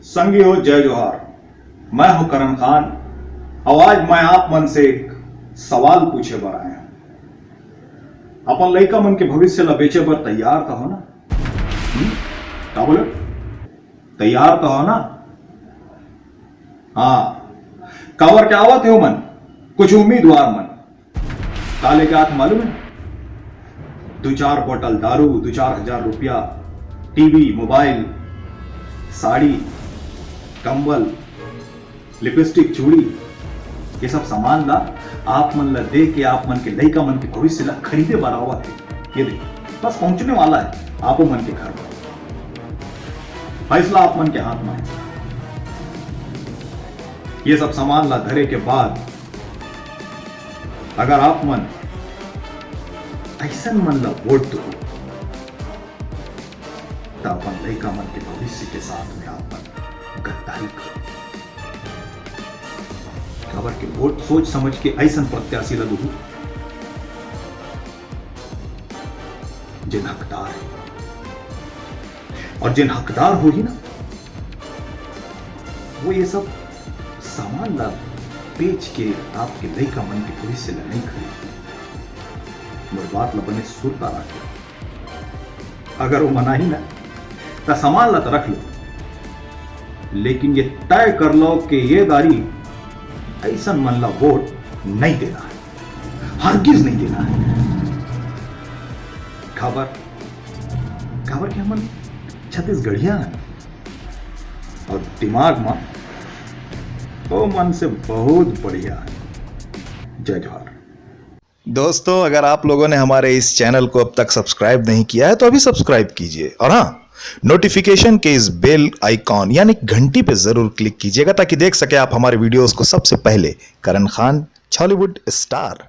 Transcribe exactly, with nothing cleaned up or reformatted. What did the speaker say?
संगी हो, जय जोहार। मैं हूं करण खान। अउ आज मैं आप मन से एक सवाल पूछे बर आए हूं। अपन लइका मन के भविष्य ला बेचे बर तैयार तो हो ना? हम्म? का बोले? तैयार तो हो ना? हाँ। काबर के आवत हे ओमन, कुछ उम्मीदवार मन, का लेके आत मालूम है? दो चार बोतल दारू, दो चार हजार रुपया, टीवी, मोबाइल, साड़ी, कंबल, लिपस्टिक, चूड़ी, ये सब सामान ला आप मन ला दे के आप मन के लइका मन के भविष्य ला खरीदे बर आवत हे। ये देखो, बस पहुंचने वाला है आपो मन के घर पर। फैसला आप मन के हाथ में है। ये सब सामान ला धरे के बाद अगर आप मन ऐसन मन ला वोट दो, त अपन लइका मन के भविष्य के साथ में आप मन गद्दारी करो। काबर के वोट सोच समझ के ऐसन प्रत्याशी ला दो, जेन हकदार है। और जेन हकदार होही ना, वो ये सब सामान ला बेच के आपके लइका मन के भविष्य ला नहीं खरीदही। मोर बात ला बने सुरता रख लो। अगर वो मनाही ना, त सामान ला तो रख लो, लेकिन ये तय कर लो कि ये दारी ऐसन मन ला वोट नहीं देना है, हरगिज नहीं देना है। काबर, काबर के हमन छत्तीसगढ़िया हैं और दिमाग में वो मन से बहुत बढ़िया है। जय जोहार। दोस्तों, अगर आप लोगों ने हमारे इस चैनल को अब तक सब्सक्राइब नहीं किया है तो अभी सब्सक्राइब कीजिए, और हाँ, नोटिफिकेशन के इस बेल आइकॉन यानी घंटी पे जरूर क्लिक कीजिएगा, ताकि देख सके आप हमारे वीडियोज़ को सबसे पहले। करण खान, छॉलीवुड स्टार।